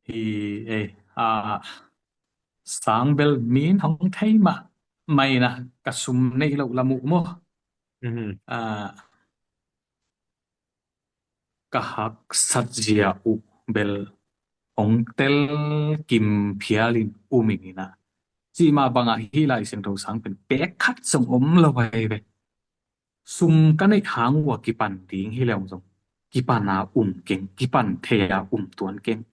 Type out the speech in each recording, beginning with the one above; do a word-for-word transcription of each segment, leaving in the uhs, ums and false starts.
Hi, eh, a, sang bel min hong thei mah, mai na ka sum neih loh lam uh maw. A, ka haksat zia uh bel hong tel kim phialin um ing ina. Cih mah bangah hih Lai Siangtho sang pen pek khat zong om lo ai ve. Sum ka neih hang uh a kipan ding hi leng zong kipan a um keng, kipan thei a um tuan keng.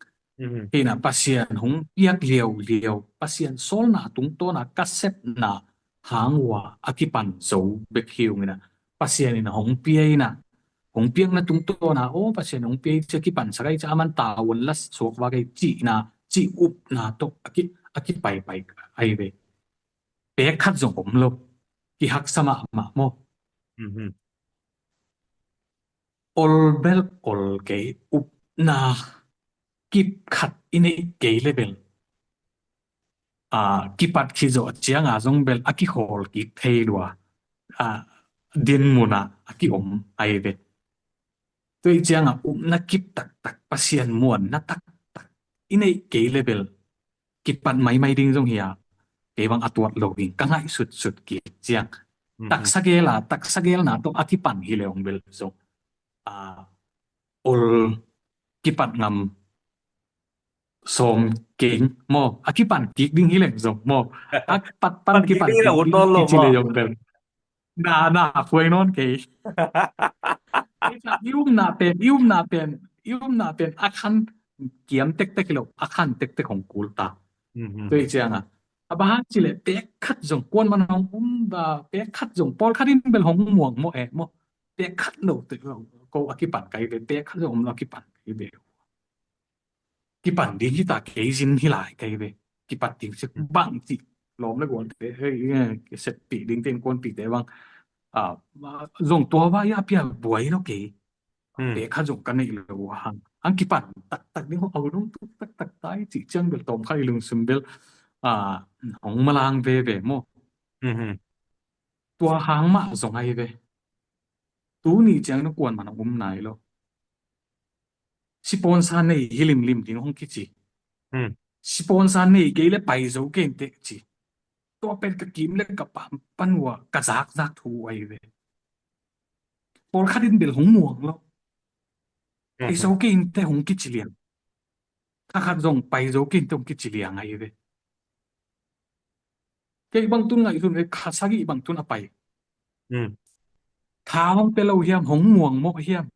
Hina Pasian hong piak liauliau, Pasian sawlna tungtawna ka sepna hang uh a kipan zo bek hi ung ina. Pasian in hong pia ina, hong piakna tungtawna, aw Pasian hong pia i cia kipan sak ai cia aman tavuan la suak vak ai cihna, cih upna tawh a ki, a kipaipai ai ve. Pek khat zong om lo. Kihaksa mahmah maw. Ol bel ol kei, upna kip khat i neih kei le bel, a, kipat khit zawh cianga zong bel a kikhawl kik thei lua, a, din munah a kiom ai ve. Tua i cianga upna kip taktak, Pasian muanna taktak i neih kei le bel kipat maimai ding zong hi a, kei bang a tuat lo ding ka ngaihsutsut kik ciang. Taksa gela, taksa gelna tawh a kipan hi le ong bel zong, a, ol kipat ngam sawm keng maw, a kipan kik ding hi leng zong maw, a pat pan kipan kik ding hi ci le zong bel. Na, na, phuai nawn kei. I umna pen, i umna pen, i umna pen a khan kiam tektek hi lo, a khan tektek hong kul ta. Tua i cianga, a bang hang ci le pek khat zong kuan man hong um ba, pek khat zong pawlkhat in bel hong muang maw e maw. Pek khat lo te ko a kipan kai ve, pek khat zong om lo a kipan kai ve. Kipan ding hi ta kei zin hi lai kai ve. Kipat ding si bang ci lawm le gual te, hei, eh, seppih ding ten kuanpih te bang, a, zong tua va i a pia buai lo kei. Pek khat zong ka neih lo hang, hang kipan taktak ding ho au dong tuk taktak tai ci ciang bel tawm kha i lungsim bel, a, hong malang veve maw. Tua hang mah zong ai ve. Tuni ciang na kuan man a um nai lo. Sponsor nei hi limlim ding hong kici. Sponsor nei kei le pai zo kei inteh ci. Tua pen ka kim le ka pam pan uh a ka zakzak thu ai ve. Pawlkhat in bel hong muang lo. Pai zo kei inteh hong kici liang. Kha khat zong pai zo kei inteh hong kici liang ai ve. Kei bang tun ngaihsun ve, kha sagih bang tun a pai. Tha hong pe lo hiam, hong muang mawh hiam.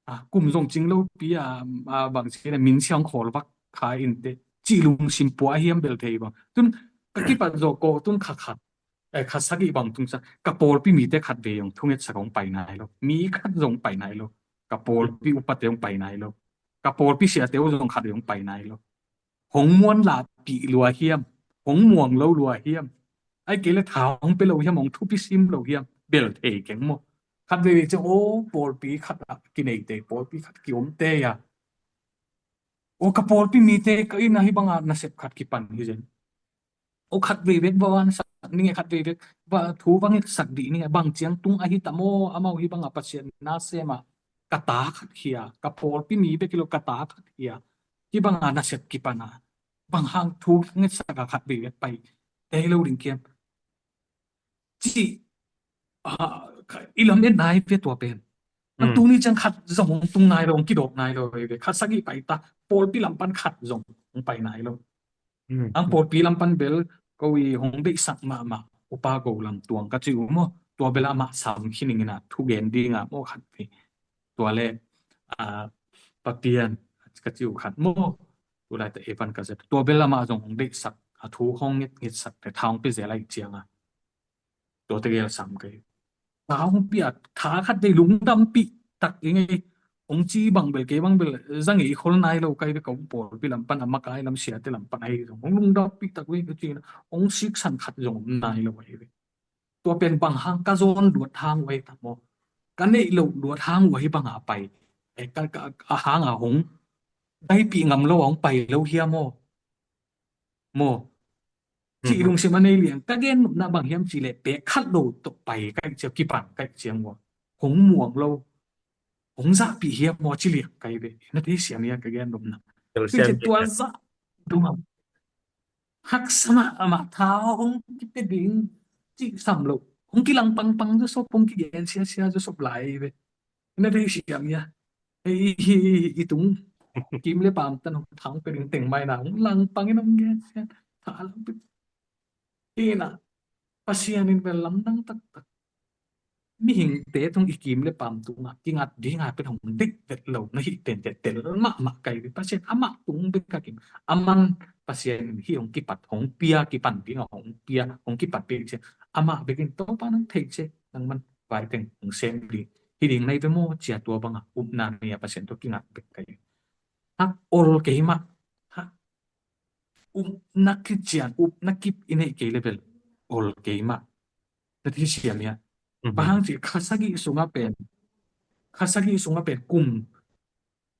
A, kum zong cing lo pi a, a, bang ci na min siang khawl vak kha inteh. Ci lungsim pua hiam bel thei bang. Tun ka kipat zo ko tun kha khat. Eh, kha sagih bang tun sa. Ka pawlpi mite khat ve hong thunget sak hong pai nai lo. Mi khat zong pai nai lo. Ka pawlpi upate hong pai nai lo. Ka pawlpi siate uh zong khat ve hong pai nai lo. Hong muan lahpih lua hiam, hong muang lo lua hiam, ai kei le tha hong pe lo hiam, hong thupi sim lo hiam, bel thei keng maw. Khat veve ciang, o, pawlpi khat a kineite, pawlpi khat kiomte a, o, ka pawlpi mite ka inn a hi banga nasep khat kipan hi zen. O, khat veve va van sak ning e, khat veve va thu va nget sak dih ning e, bang ciang tung ahi ta maw, amau hi banga Pasian na sema, ka ta khat hi a, ka pawlpi mi bek hi lo ka ta khat hi a, hi banga nasep kipan a, bang hang thu ngetsak a khat veve pai tei lo ding kiam. Ci, a, i lam et nai ve tua pen. Tuni ciang khat zong hong tung nai lo, hong kidawk nai lo ve. Khat sagih pai ta, pawlpi lam pan khat zong hong pai nai lo. Ang pawlpi lam pan bel ko i hong deihsak mahmah upa Go Lam Tuang ka ci uh maw. Tua bel amah sam khin ing ina thugen ding a maw khat ve. Tua le, a, Pa Pian ka ci uh khat maw. Tulai ta Evan ka zet. Tua bel amah zong hong deihsak, a thu hong nget, ngetsak te tha hong pe zel lai ciang a. Tua tegel sam kei. Tha hong pia, tha khat vei lungdampih tak i ngei. Hong ci bang bel, kei bang bel, zang i khol nai lo kai ve ka um pawlpi lam pan a makai lam siate lam pan ai zong. Hong lungdampih tak vei ka ci na, hong siksan khat zong om nai lo ai ve. Tua pen bang hang ka zawn luat hang uh ai ta maw. Ka neih loh luat hang uh ai bang a pai. Eh, ka, ka, a hang a hong. Daipih ngam lo a hong pai lo hia maw. Maw. Cih lungsim a nei liang. Ka gen nopna bang hiam cih leh pek khat lo tawh pai kaih ciang kipan kaih ciang maw. Hong muang lo. Hong zahpih hiam maw ci liang kai ve. Na thei siam hia ka gen nopna. Tua zah dungah haksa mahmah, tha hong kipia ding cih sam lo. Hong kilang pangpang zaw sop, hong kigen siasia zaw sop lai ve. Na thei siam hia? Ei, i tung kim le paam tan hong tha hong pia ding teng mai na hong lang pangin hong gen sia. Tha lang pia. Hi na, Pasian in bel lamdang taktak mihingte tung i kim le paam tungah kingat dingah pen hong deih vet lo na hih tente tel mahmah kai ve. Pasian amah tung bek ka kim. Aman Pasian in hih hong kipat hong pia, kipan dingah hong pia, hong kipat pia sia. Amah bekin Topa nang thei sia, nangman vai teng hong sem ding hi ding nai ve maw cia, tua bangah upna nei a Pasian tua kingat bek kai. Hak ol kei mah. Hak upna kician, upna kip i neih kei le bel ol kei mah. Na thei siam hia? Bang hang ci kha sagih sungah pen, kha sagih sungah pen kum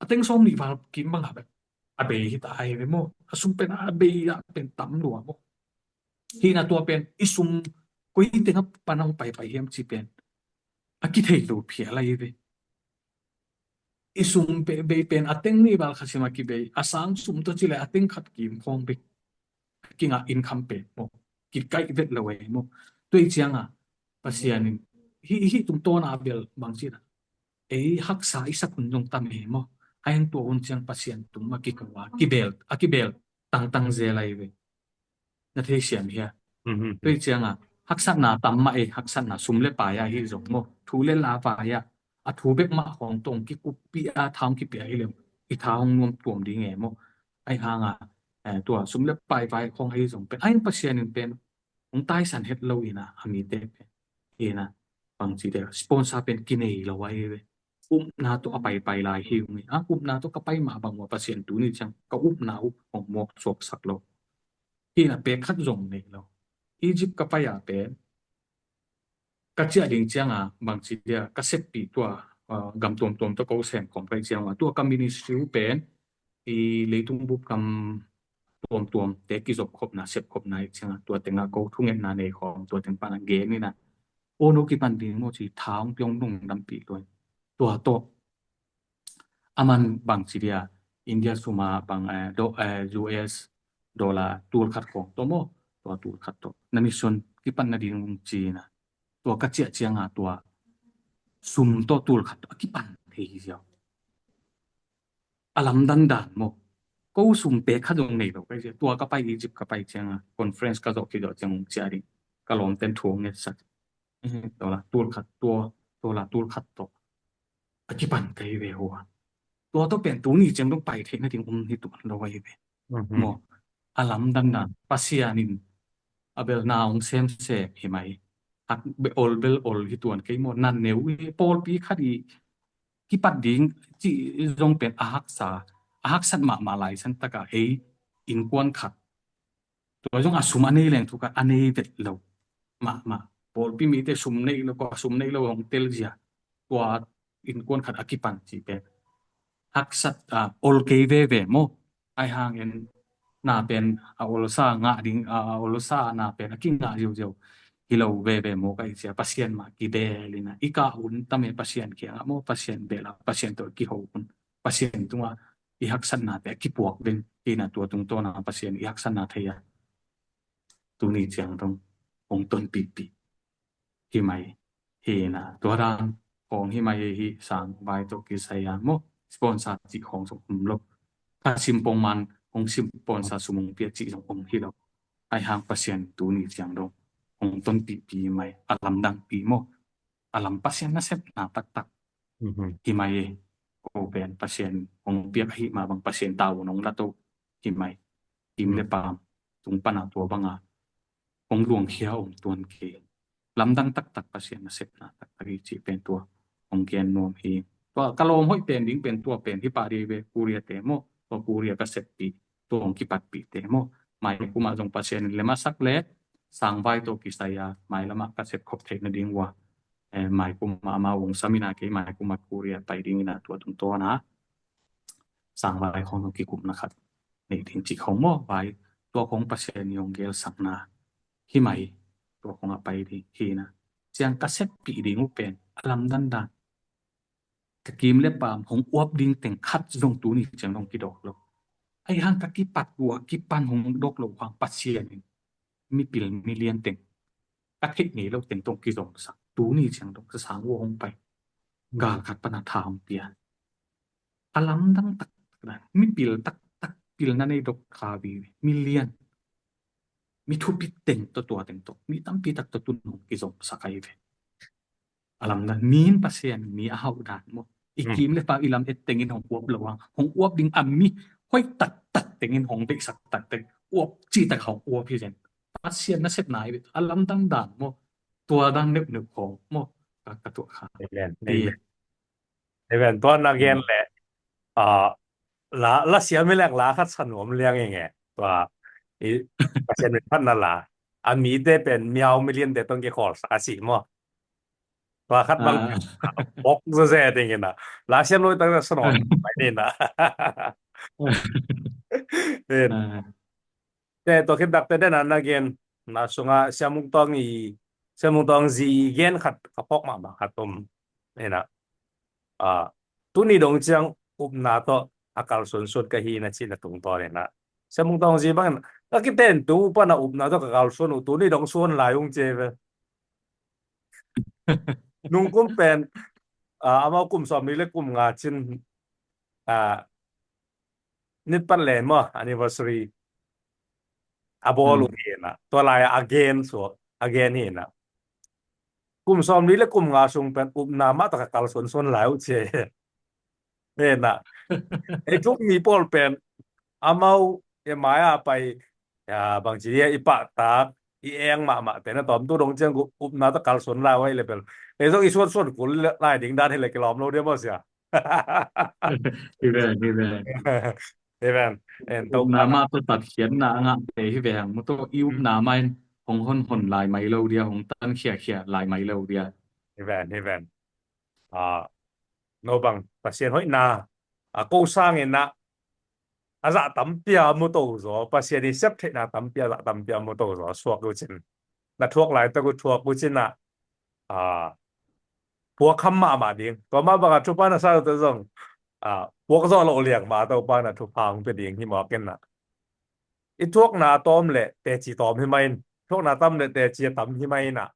a teng sawm nih val kim bangah bek a bei hi ta ai ve maw. A sum pen a bei ah pen tam lua maw. Hi na, tua pen i sum koi tengah pan hong paipai hiam ci pen a kithei lo phial lai ve. I sum bei pen a teng nih val khat sim a kibei, a sang sum tawh ci le a teng khat kim khawng bek. Kingah income pen maw, kikaih vet lo ei maw. Tua i ciangah Pasian in hih, hih tungtawn a bel bang ci na, ei haksa i sak hun zong tam ei maw. A heng tua hun ciang Pasian tung mah kikau a kibel, a kibel tangtang zel lai ve. Na thei siam hia? Tua i ciangah haksatna tam mah ei, haksatna sum le pai ah hi zong maw, thu le la pai ah a thu bek mah khawng tawh hong kikuppih a tha hong kipia hi lem, i tha hong nuam tuam ding e maw. Ai hangah tua sum le pai vai khawng ahi zong pen, ai Pasian in pen hong taisan het lo ina, a mite pen ina, bang ci de, sponsor pen kinei lo ahi ve. Upna tawh a paipai lai hi ung hi. A upna tawh ka pai mah bang ua Pasian tuni ciang ka upna uh hong mawk suaksak lo. Hi na, pek khat zong nei lo. Egypt ka pai a pen ka ciah ding cianga bang ci dia, ka seppih tua gam tuamtuam tawh ko sem khawm ka hih cianga tua ka ministry uh pen i leitung bup gam tuamtuam te kizop khopna, sep khopna i cianga tua tengah ko thungetna nei khawm, tua teng pana gen ina, o no kipan ding maw ci tha hong piong nung dampih luai. Tua tawh aman bang ci dia, India suma bang US dollar tul khat khawng tawh maw, tua tul khat tawh na mission kipan nading hong ci ina, tua ka ciah cianga tua sum tawh tul khat tawh a kipan thei hi ziau. A lamdang dan maw. Ko sum pek khat zong nei lo ka hi ziau. Tua ka pai Egypt ka pai cianga conference ka zawh khit zawh ciang hong ciah ding ka lawmten thu hong ngetsak. Tua la tul khat tua, tua la tul khat tawh a kipan ka hi ve hua. Tua tawh pen tuni ciang dong pai theih nading um hi tuan lo ahi ve. Maw, a lamdang dan Pasian in a bel na hong semsem hi mai. Hak be ol bel ol hi tuan kei maw, nan neu hi. Pawlpi khat i kipat ding ci zong pen a haksa, a haksat mahmah lai san taka ei innkuan khat tua zong a sum a nei leng thukat a nei vet lo mahmah. Pawlpi mite sum nei lo, kua sum nei lo hong tel zia, tua innkuan khat a kipan ci pen haksat a ol kei veve maw. Ai hangin na pen a olsa ngah ding, a olsa na pen a kingah ziauziau hi lo veve maw ka i cia. Pasian mah kibel ina i kah hun tam e Pasian kiangah maw, Pasian bel a Pasian tawh kiho hun, Pasian tungah i haksatnate a kipuak ding hi na, tua tungtawna Pasian i haksatna thei a tuni ciang dong hong tonpihpih hi mai hi na. Tua dan khawng hi mai hi. Sang vai tawh kisai a maw, sponsor cih khawng zong um lo. Ka sim pongman hong sim sponsor sum hong pia cih zong um hi lo. Ai hang Pasian tuni ciang dong hong tonpihpih hi mai. A lamdangpih maw, a lam Pasian nasepna taktak hi mai e. Ko pen Pasian hong piak ahi mah bang Pasian tau nong la to hi mai. Kim le paam tung pana tua banga hong luangkhia om tuan kei. Lamdang taktak Pasian nasepna taktak hi cih pen tua hong gen nuam hi. Tua ka lawm hoih pen ding pen tua pen hi pah dih ve, Korea te maw. Tua Korea ka seppih, tua hong kipatpih te maw. Mai kumah zong Pasian in lem a sak le sang vai tawh kisai a mai lamah ka sep khop theih nading ua, mai kumah amau hong sam ina, kei mai kumah Korea pai ding ina, tua tungtawna sang vai khawng zong kikupna khat nei ding cih khawng maw. Vai tua khawng Pasian i hong gelsakna hi mai. Tua khawng a pai ding hi na. Ciang ka seppih ding uh pen a lamdang dan ka kim le paam hong uap ding teng khat zong tuni ciang dong kidawk lo. Ahi hang ka kipat uh a kipan hong dok loh hang Pasian in mipil milian teng, ka theih ngei lo teng tawh kizomsak, tuni ciang dong sa sang uh hong pai, gal khat pan a tha hong pia. A lamdang taktak dan, mipil taktak, pilna nei dok kha vive, milian, mi thupi teng tawh, tua teng tawh mi tampi tak tawh tun hong kizomsak ahi ve. A lamdang, mi in Pasian mi a hauh dan maw. I kim le pau, i lam et tengin hong uap lo hang, hong uap ding a mi hoih taktak tengin hong deihsak tak teng uap cih tak hong uap hi zen. Pasian nasepna hi ve. A lamdang dan maw. Tua dan neuhneuh khawng maw. Ka, ka tuah kha. Amen. Amen. Amen. Tua na gen le, ah, la, la siam hi leng la khat sa nuam liang ing e. Tua i Pasian min phatna la, a mite pen miau milian te tawh kikhawlsak a si maw. Tua khat bang bok zazet ding ina. La siam lo tak sa nuam mai ni na. Te tua khit takte den a na gen na sungah Sia Mung Tawng i, Sia Mung Tawng zi i gen khat ka phawk mahmah khat om. Ina, ah, tuni dong ciang upna tawh a kalsuan suan ka hi na cihna tungtawn ina, Sia Mung Tawng zi bangin ka kiten tung uh pan a upna tawh ka kalsuan uh, tuni dong suan lai ung ci ve. Nungkum pen, ah, amau kum sawmli le kum nga cin, ah, nitpat le maw, anniversary a bawl uh hi na. Tua lai a gen suak, a gen hi na. Kum sawmli le kum nga sung pen upna mah tawh ka kalsuan suan lai uh ci hi na. Ei kum mi pawl pen amau e mai a pai, ya, bangci dia i pahtak, i eng mahmah te na tawm tu dong ciang upna tawh kalsuan lai uh hi le pel. Ei zong i suan suan kul lai ding dan hi le kilawm lo dia maw sia. Hi ven, hi ven. Hi ven. En to upna mah tawh tatkhiatna a ngah te hi ve hang maw, tawh i upna mah in hong honhon lai mai lo dia, hong tankhia khia lai mai lo dia. Hi ven, hi ven. Ah, no bang Pasian hoihna, ah, ko sangin ah a zah tampi a mu to zaw, Pasian i siap theihna tampi a zah tampi a mu to zaw suak uh cin. Na thuak laitak uh thuak uh cin ah, ah, puak kham mahmah ding. Tua mah bangah thupha na sa uh teh zong, ah, puak zawh loh liang mah Topa na thupha hong pia ding hi mawk in ah. I thuakna a tawm le teci tawm hi mah in, thuakna a tam le teci a tam hi mah in ah.